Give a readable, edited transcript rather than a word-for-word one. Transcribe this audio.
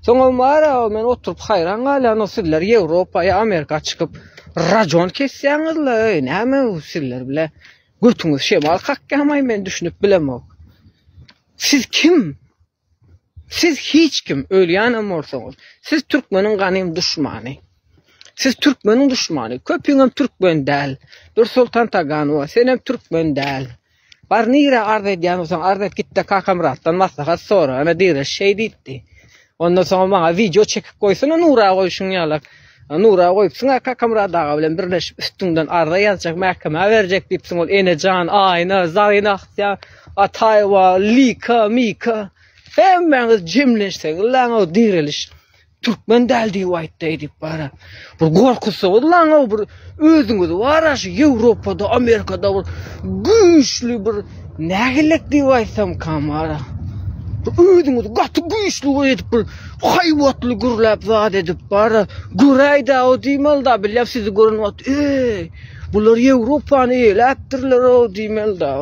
Soňam bar-a, men oturyp haýran galýan, o sizler Ýewropa ýa Amerika çykyp rajon kesýäňiz-le, eý, näme sizler bile götüňiz şemal kakýamaý, men düşünip bilemok. Siz kim? Siz hiç kim, ölýänem bolsaňyz. Siz türkmeniň ganym duşmany. Siz türkmeniň duşmany. Köpüňem türkmen däl. Dürsoltan Taganowa, senem türkmen däl. Bar nirä arz edýän bolsaň arz et gitde Kakamyratdan maslahat sora. Ana Direliş şeý diýipdi. Ondan soň maňa wideo çekip goýsana Nura goýşuň ýalak. Nura goýupsyň-a Kakamyrat aga bilen birleşip üstüňden arza ýazjak mähkemä berjek diýipsiň ol Enejan, Aýna, Zaryna Ahtiýa, Ataýewa, Lika, Mika hemmäňiz jemlenşseňizläň-ow Direliş. Türkmen däl diýip aýtdy diýip bara. Bir gorkuzsaňyz laňow bir özüňizi bara şu Ýewropada, Amerikada bir güýçli bir nägilek diýip aýtsam kamara. Bir özüňizi gaty güýçli bir edip bir haýbatly gürläp zat edip bara göräýdä o diýmeli da bilýän sizi gören wagt eý bular Ýewropany eýeläpdirler o diýmeli da.